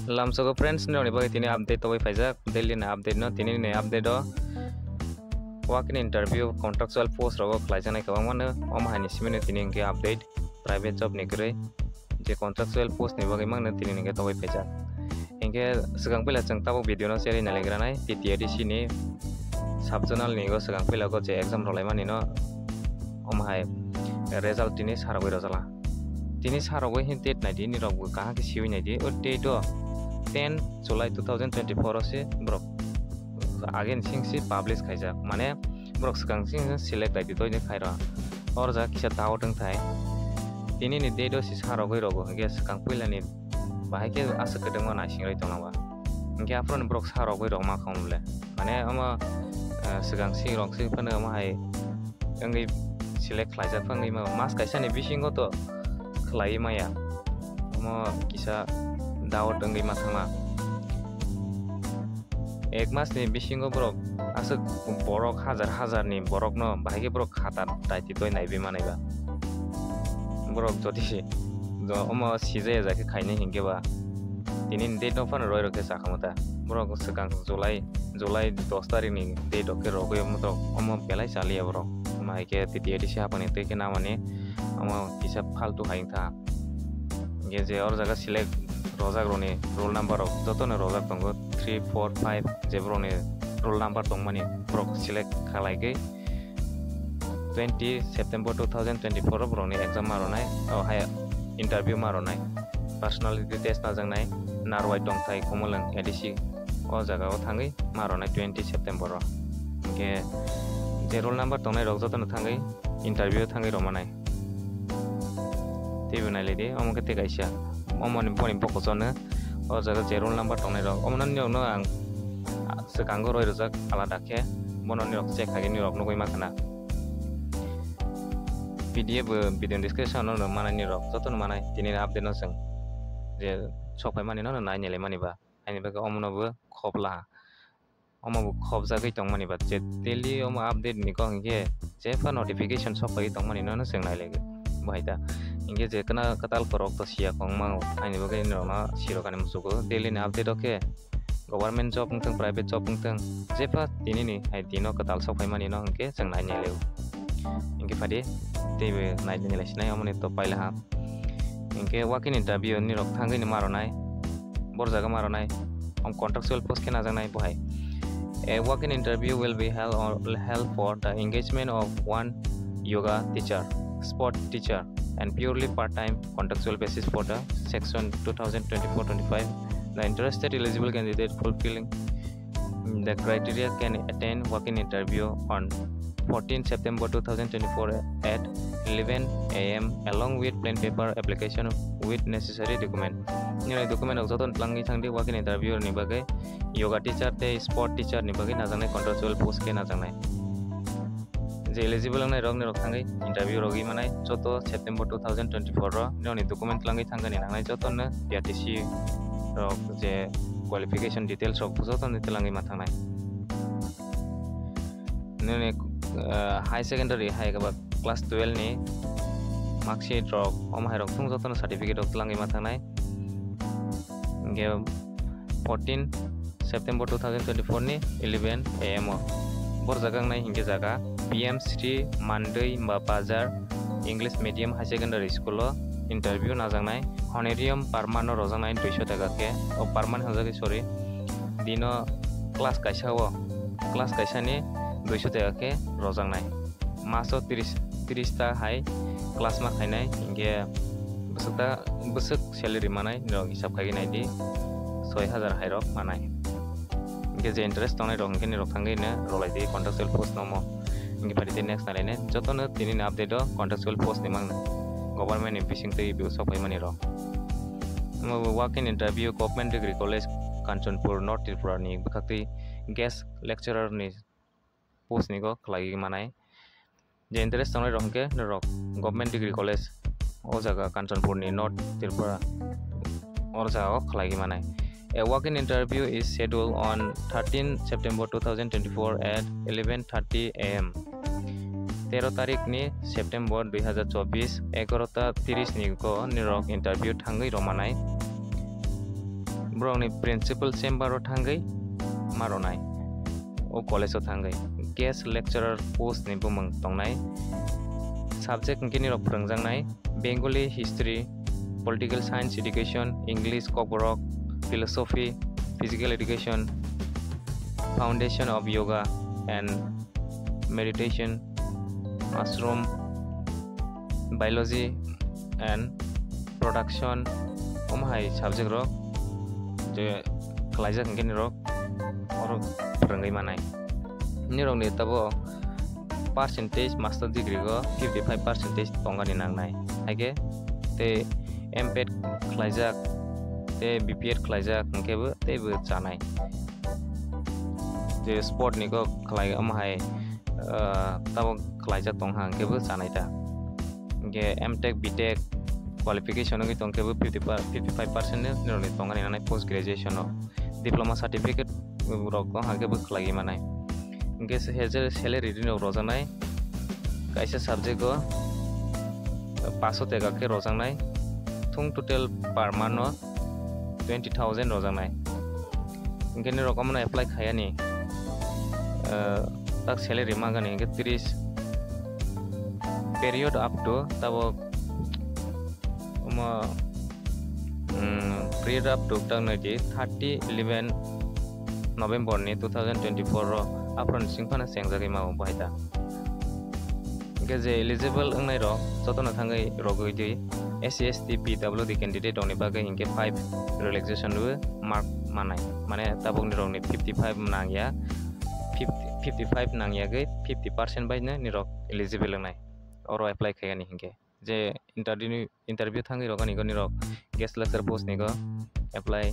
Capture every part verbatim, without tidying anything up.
Lamsogo friends, nini bagwi tini update tobwi phaijak, daily ni update no, tini ni update o walk-in interview contractual post rogo khlaijaknai kwbangma no, omo haini simi no tini hwnkhe update private job ni kwrwi je contractual post ni bagwi mangno tini hwnkhe tobwi phaijak. Hinkhe swkang puila chwng tabuk video no share nai legranai T T A D C ni sub zonal ni go swkang puila go je exam rwlaimani no omo hai result tini sarogwi rwjala. Tini sarogwi hin date naidi, nirok bo kaham khe siwi naidi. O date o ten July two thousand twenty-four o se borok again sing si publish khaijak. Mane borok swkang sing select daidi doini khairo. Or jaga kisa doubt wngthai. Tini ni date o se sarogwi rogo hinkhe swkang puila ni bahai khe aswk kwdwngma naising rwi tongna ba. Hinkhe aphuru ni borok sarogwi rok ma khamu le. Mane omo, eh, swkang si rok si phano omo hai wngwi select khlaijak phangwi ma mas kaisa ni bisingo to khlaiwi maya. Omo kisa doubt wngwi ma thangma. Ek mas ni bisingo borok aswk borok hajar hajar ni borok no bahai khe borok khata daiti toi naibi manai ba. Borok jodi si jo omo sijaya ja khe khainai hinkhe ba tini ni date no phano roi rok khe sakhamu ta. Borok swkang July, July dos tarik ni date rok khe rogwi omo borok omo belai chaliya borok. Omo hai khe T T A D C hapani twi khe namani omo kisa faltu hai wngkha. Hinkhe je or jaga select rojak rokni roll number rok jotono rojak tongo three, four, five je borokni roll number tongmani borok select khlaigwi twenty September two thousand twenty-four o borokni exam ma rwnai, o hai interview ma rwnai, personality test najaknai, Narwai Tongthai Khumulwng A D C o jaga o thangwi ma rwnai twenty September o. Hinkhe je roll number tongnai rok jotono thangwi interview thangwi rwmanai. Teibo nailai di, omo khe tei kaisa. Omo ni boni bokosono o jaga je roll number tongnai rok. Omo no nini rok no ang, ah, swkango roi rwjak alada khe. Bono nini rok check khaigwi nini rok nugwi ma khna. P D F bo video description no manai nini rok, jotono manai. Tini ni update no chwng je sok phai mani no nai nilai mani ba. Aini bagwi omo no bo khobla. Omo bo khobjagwi tongmani ba, je daily omo update ni kok hinkhe jepha notification sok phaiwi tongmani nono chwng nailaigwi. Bo hai ta hinkhe je kwna kwtal borok to siya kong mango, aini bagwi norokno sirokani muchugo daily ni update o khe government job wngthung, private job wngthung, jepha tini ni hai dino kwtal sok phaimani no hinkhe chwng nai nailaio. Hinkhe phadi teibo nai nailaisnai omoni to pailaha. Hinkhe walk-in interview ni rok thangwi ni ma rwnai, bor jaga ma rwnai, om contractual post khe najaknai bo hai. A walk-in interview will be held or held for the engagement of one yoga teacher, sport teacher, and purely part-time contractual basis for the section two thousand twenty-four twenty-five. The interested eligible candidate fulfilling the criteria can attend walk-in interview on fourteen September two thousand twenty-four at eleven A M along with plain paper application with necessary document. Nini document rok joto twlangwi thangdi walk-in interview ni bagwi yoga teacher tei sport teacher ni bagwi najaknai contractual post khe najaknai. Je eligible wngnai rok ni rok thangwi interview rogwi manai joto September two thousand twenty-four ro nini document twlangwi thangani nangnai joto no P R T C rok je qualification details rok joto ni twlangwi ma thangnai. Nini, ah, high secondary hai khe ba class twelve ni marksheet rok, omo hai rok thung joto no certificate rok twlangwi ma thangnai. Hinkhe fourteen September two thousand twenty-four ni eleven A M o bor jaga wngnai hinkhe jaga P M Shri Mandwi ba Bazar English Medium High Secondary School o interview najaknai. Honorarium per month no rojaknai duiso taka khe. O per month hwnjagwi, sorry, dino class kaisa o, class kaisa ni duiso taka khe rojaknai. Maso tris, tris ta hai class ma khainai, hinkhe bwswk ta, bwswk salary manai nirok hisab khaigwi naidi, soi hajar hai rok manai. Hinkhe je interest tongnai rok hinkhe nirok thangwi no rwlai di contractual post no omo. Hinkhe phai di next nai lainai jotono tini ni update o contractual post ni mangno government ni bising twi bo sok phaimani rok. Omo bo walk-in interview Government Degree College Kanchanpur North Tripura ni bwkhaktwi guest lecturer ni post ni go khlaiwi manai. Je interest tongnai rok hinkhe norok Government Degree College o jaga Kanchanpur ni North Tripura o jaga o khlaiwi manai. A walk-in interview is scheduled on thirteen September two thousand twenty-four at eleven thirty A M. Tero tarik ni September dui hazar chobbish, egarota tris ni go nirok interview thangwi rwmanai. borokni principal chamber o thangwi ma rwnai, o college o thangwi. Guest lecturer post ni bumung tongnai. Subject hwnkhe nirok phwrwngjaknai Bengali history, political science education, English, Kokborok, philosophy, physical education, foundation of yoga and meditation, mushroom, biology and production, omo hai subject rok je khlaijak hwnkhe nirok oro phwrwngwi manai. Nirokni tabo percentage master degree go fifty five percentage tongani nangnai. Haikhe tei M ped khlaijak tei B ped khlaijak hwnkhe bo tei bo chanai. Je sport ni go khlai omo hai, ah, tabo khlaijak tong ha hwnkhe bo chanai ta. Hwnkhe M tech, B tech qualification wngwi tong khe bo fifty per, fifty five percent ni nirokni tongani nangnai post graduation o. Diploma certificate rok wng ha khe bo khlaiwi manai. Hwnkhe se hajar salary rok rojaknai kaisa subject o paso teka khe rojaknai. Thung total per month o twenty thousand rojaknai. Hwnkhe nirok omono apply khaiyani, ah, tak salary mangani hwnkhe tris period up to tabok omo, mm, period up to tak nai di thirty eleven November ni two thousand twenty-four ro aphron sing phano chengjagwi mao bahai ta. Hwnkhe je eligible wngnai rok jotono thangwi rogwi di S C, S T, P W D candidate rokni bagwi hwnkhe five relaxation rw mark manai. Mane tabukni rokni fifty five nangya, fifty, fifty five nangyagwi fifty percent bai no nirok eligible wngnai. Oro apply khaiyani hwnkhe. Je interview ni, interview thangwi rogani go nirok guest lecturer post ni go apply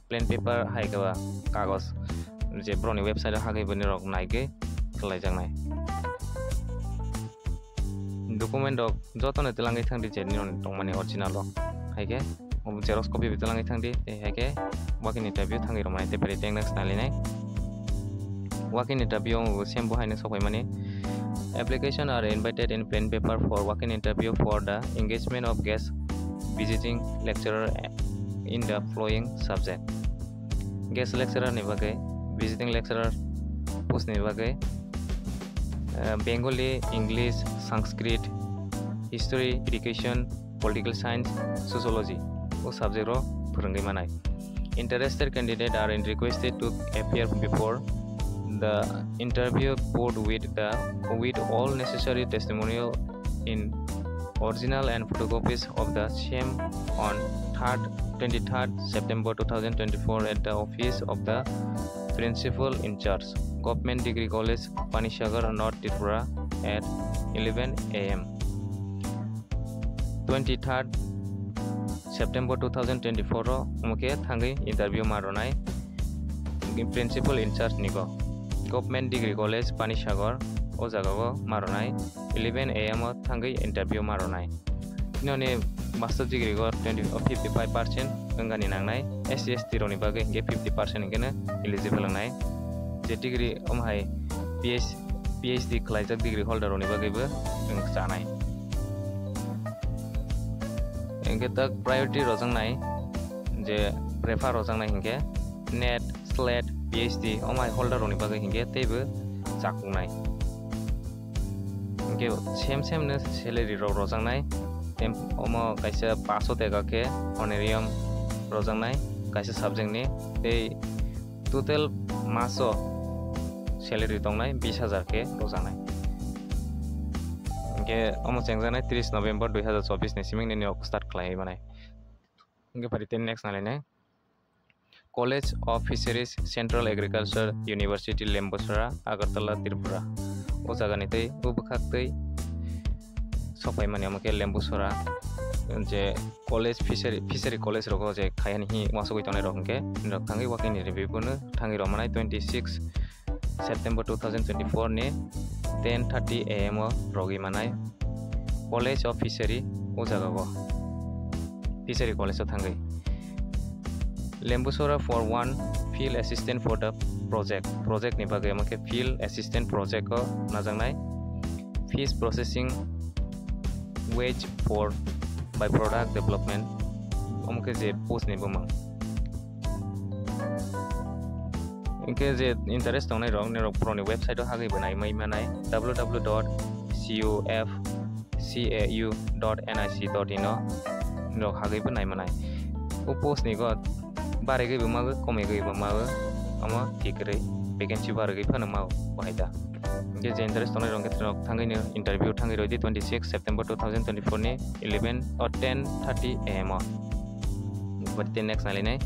plain paper hai khe ba kagoj je borokni website o hagwi bo nirok naigwi khlaijaknai. Document rok jotono twlangwi thangdi je nirok tongmani original rok hai khe xerox copy bo twlangwi thangdi tei hai khe walk-in interview thangwi rwmani tei pari tei next nailinai. Walk-in interview o bo same bo haino sokphaimani. Application are invited in plain paper for walk-in interview for the engagement of guest visiting lecturer in the following subject. Guest lecturer ni bagwi, visiting lecturer post ni bagwi, eh, Bengali, English, Sanskrit, history, education, political science, sociology o subject rok phwrwngwi manai. Interested candidate are requested to appear before the interview board with the, with all necessary testimonial in original and photocopies of the same on third, twenty-third September two thousand twenty-four at the office of the principal in charge, Government Degree College, Panisagar, North Tripura at eleven A M. Twenty-third September two thousand twenty-four o omo khe thangwi interview ma rwnai principal in charge ni go Government Degree College Panisagar o jaga o ma rwnai eleven A M o thangwi interview ma rwnai. Nini master degree go twenty, fifty five percent wngani nangnai, S C S T rokni bagwi hwnkhe fifty percent hwnkhe no eligible wngnai. Je degree omo hai P H, P H D khlaijak degree holder rokni bagwi bo wng chanai. Hwnkhe tak priority rojaknai je prefer rojaknai hwnkhe NET, SLET, P H D omo hai holder rokni bagwi hwnkhe teibo chakuknai. Hwnkhe same same no salary rok rojaknai. Em, omo kaisa paso teka khe honorarium rojaknai kaisa subject ni. Tei total maso salary tongnai bis hajar khe rojaknai. Hwnkhe omo chengjaknai tris November dui hazar chobbish ni simi nini rok start khlaiwi manai. Hwnkhe pari tei next nalainai. College of Fisheries, Central Agriculture University, Lembusora, Agartala, Tripura. O jagani tei o bwkhak tei sokphaimani omo khe Lembusora, je college fishery, fishery college rogo je khaiyani hi uansugwi tongnai rok hwnkhe nirok thangwi walk-in interview bono thangwi rwmanai twenty six September two thousand twenty-four ni ten thirty A M o rogwi manai College of Fishery o jaga o Fishery College o thangwi. Lembusora for one field assistant for the project. Project ni bagwi omo khe field assistant project o najaknai. Fish processing, waste for by product development. Omo khe je post ni bumung. Hinkhe je interest tongnai rok, nirok borokni website o hagwi bo naimai manai, w w w dot c u f c a u dot n i c dot in o nirok hagwi bo naimanai. O post ni go barigwi bo mago, komigwi bo mago, omo thik kwrwi vacancy barigwi phano mago bo hai da. Hinkhe je interest tongnai rok khe nirok thangwi no interview thangwi rw di twenty six September two thousand twenty four ni eleven o ten thirty a m o. But the next nai lai nai.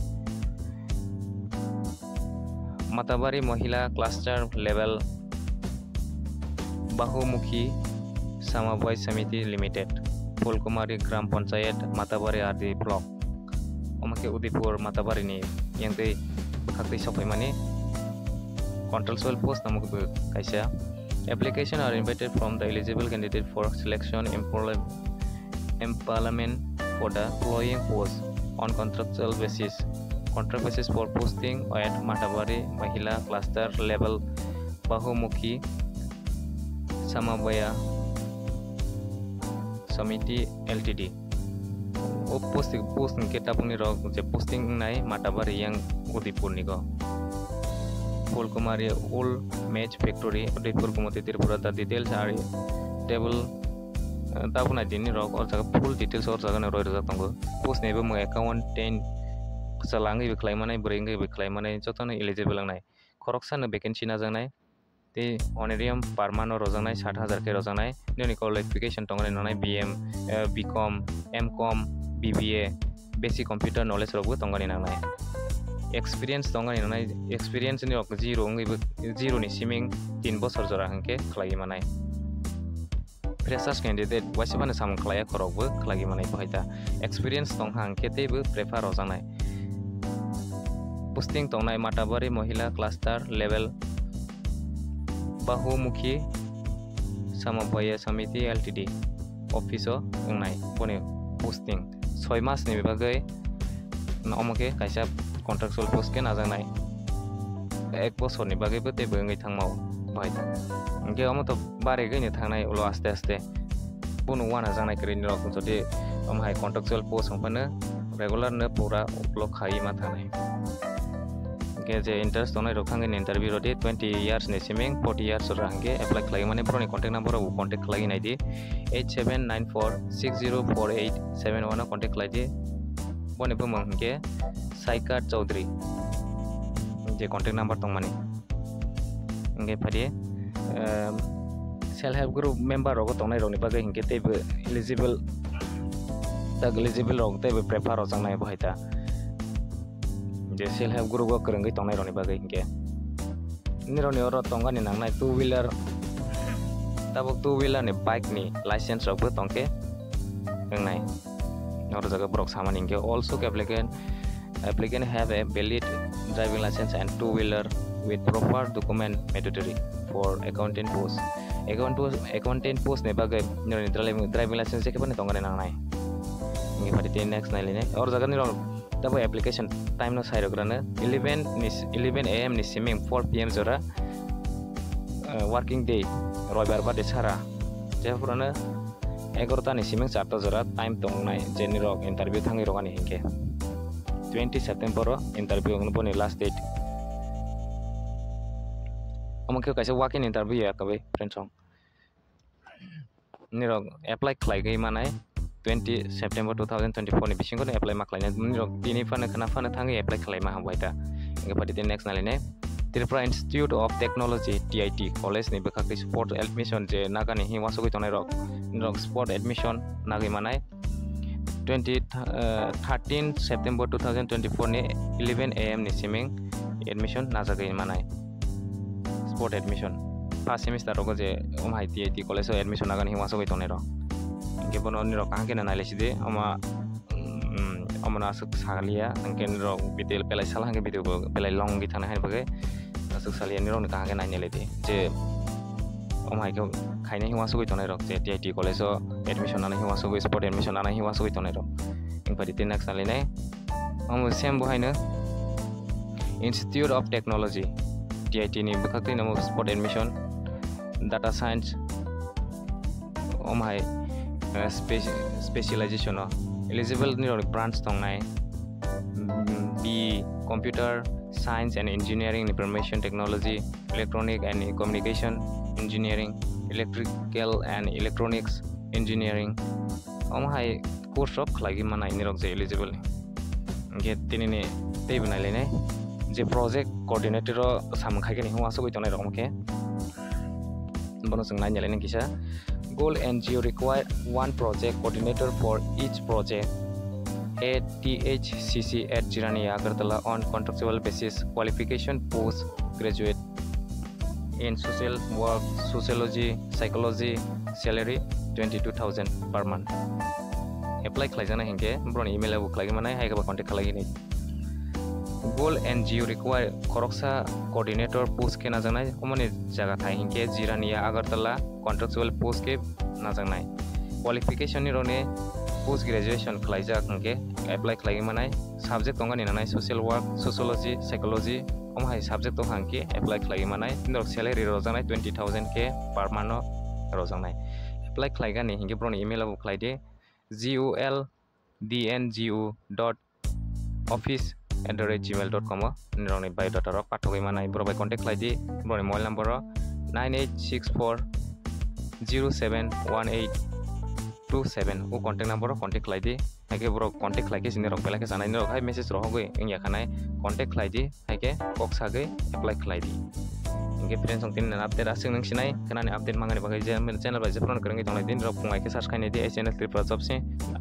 Matabari Mohila Cluster Level Bahumukhi Samabay Samiti Limited, Phulkumari Gram Panchayat, Matabari R D Block. Omo khe Udaipur Matabari ni yang tei bwkhak tei sok phaimani contractual post namo khe kaisa. Application are invited from the eligible candidate for selection employ- employment for the following post on contractual basis. Contract basis for posting at Matabari Mahila Cluster Level Bahumukhi Samabaya Samiti L T D. O post, post hwnkhe tabukni rok je posting wngnai Matabari yang Udaipur ni go. Phulkumari Old Match Factory, Udaipur, Gomati, Tripura. The details are table. Eh, tabuk nai dini rok or jaga full details or jaga no roi rwjak tongo. Post ni bo mo accountant kwchwla wngwi bo khlai manai, bwrwi wngwi bo khlai manai, jotono eligible wngnai. Khoroksa no vacancy najaknai. Tei honorarium per month o rojaknai, sat hajar khe rojaknai. Nini qualification tongmani nangnai B M, eh, B com, M com, B B A, basic computer knowledge rok bo tongmani nangnai. Experience tongmani nangnai, experience ni rok zero wngwi bo, zero ni siming tin bosor jora hwnkhe khlaiwi manai. Freshers candidate waisa phano samung khlaiya khorok bo khlaiwi manai bo hai ta. Experience tong ha hwnkhe tei bo prefer rojaknai. Posting tongnai Matabari Mohila Cluster Level Bahumukhi Samabaya Samiti L T D office o wngnai boni posting soi mas ni bagwi omo khe kaisa contractual post khe najaknai. Ek bosor ni bagwi bo tei bo wngwi thangma o bai. Hinkhe omo to barigwi ni thangnai ulo aste aste. Bono uanajaknai kwrwi nirok jodi omo hai contractual post wng phano regular no pura ulo khaiwi ma thangnai. Hinkhe je interest tongnai rok thangwi ni interview rodi twenty years ni siming forty years ora hinkhe apply khlai mani borokni contact number rok bo contact khlai nai di eight seven nine four six zero four eight seven one o contact khlai di. Boni bumung hinkhe Saikat Chaudhary je contact number tongmani. Hinkhe phadi, ehm, self help group member rogo tongnai rokni bagwi hinkhe teibo eligible, tak eligible rok teibo prefer rojaknai bo hai ta. Je self help group o kwrwngwi tongnai rokni bagwi hinkhe nirokni oro tongani nangnai two wheeler, tabuk two wheeler ni bike ni license rokbo tongkhe wngnai. Oro jaga borok samani hinkhe also applicant, applicant have a valid driving license and two wheeler with proper document mandatory for accountant post. Accountant post, accountant post ni bagwi nini driving, driving license jekhe phano tongani nangnai. Hinkhe phadi tei next nai line. Oro jaga nirok tabo application time no sai rok rano eleven ni, eleven A M ni siming four P M jora, eh, working day, roibar bade sara. Jephurano egarota ni siming charta jora time tongnai, je nirok interview thangwi rwgani hinkhe twenty September o interview wngwi boni last date. Omo khe kaisa walk-in interview ya kabai friends song. Nirok apply khlaigwi manai twenty September two thousand twenty-four ni bisingo no apply ma khlainai. Nirok tini phano khna phano thangwi apply khlaima hambai ta. Hinkhe phadi tei next nai line. Tripura Institute of Technology, T I T, college ni bwkhak tei sport admission je nagani hini uansugwi tongnai rok, nirok sport admission nagwi manai twenty, eh, thirteen September two thousand twenty-four ni eleven A M ni siming admission najagwi manai. Sport admission first semester rogo je omo hai T I T college o admission nagani hini uansugwi tongnai rok. Hinkhe bono nirok kaham khe nai lai sidi, omo, mm, omono aswk sakliya, hinkhe nirok video belai sala hinkhe video bo belai long wngwi thangnai haini bagwi aswk sakliya, nirokni kaham khe nai nai lai di je omo hai khe khaina hini uansugwi tongnai rok je T I T college o admission nana hini uansugwi, sport admission nana hini uansugwi tongnai rok. Hinkhe phadi tei next nai line. Omo same bo haino Institute of Technology, T I T ni bwkhak twi namo sport admission, data science, omo hai, eh, speci-, specialization o eligible nirok branch tongnai, mm, B E computer, Science and Engineering, Information Technology, Electronic and Communication Engineering, Electrical and Electronics Engineering. Omo hai course rok khlai manai nirok je eligible ni. Hingke tinini teibo nailainai je project coordinator o samung khaikhe ni hwnwi asugwi tongnai rok hwnkhe bono chwng nai nailainai kisa. Goal N G O require one project coordinator for each project at T H C C at Jirania Agartala on contractual basis. Qualification: post graduate in social work, sociology, psychology. Salary: twenty two thousand per month. Apply khlaijaknai hingke borokni email o bo khlai manai, hai khe bo contact khlai nai. Goal N G O require khoroksa coordinator post khe najaknai, omoni jaga thai hingke Jirania Agartala contractual post khe najaknai. Qualification ni rokni post graduation khlaijak hingke apply khlai manai. Subject tongani nanai social work, sociology, psychology, omo hai subject tong hangke apply khlai manai. Norok salary rojaknai twenty thousand khe per month o rojaknai. Apply khlaigani hingke borokni email o bo khlai di, G O L D N G O dot office at the rate gmail dot com o nirokni biodata rok pathogwi manai. Borok bai contact khlai di, borokni mobile number o nine eight six four zero seven one eight two seven o contact number o contact khlai di. Haikhe borok contact khlai khe sini rok belai khe sanai, nirok hai message rohogwi wngya khanai, contact khlai di, haikhe kok sagwi apply khlai di. Hingke friends, ang tini update aswk nung sinai, khnani update mangani bagwi je channel bai jephru kwrwngwi tonglai di, nirok phung hai khe search khainai di, S N L Tripura Jobs ni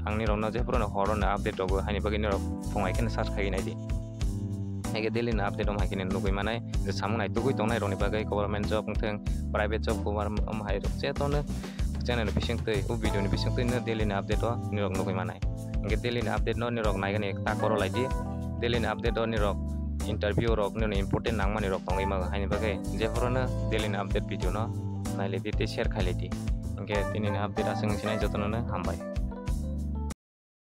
ang nirokno jephru no horo no update rogo, haini bagwi nirok phung hai khe search khai nai di. Haikhe daily ni update om hai khe nugwi manai, je samung nai tugwi tongnai rokni bagwi government job wngthung, private job, government om hai rok je tono channel ni bising twi, o video ni bising twi no daily ni update o nirok nugwi manai. Hingke daily ni update no nirok naigani ta koro lai di. Daily ni update o nirok interview rok nini important nangmani rok tongwi mago, haini bagwi jephru no daily ni update video no nailai di tei share khailai di. Hingke tini ni update aswk sinai, jotono no hambai.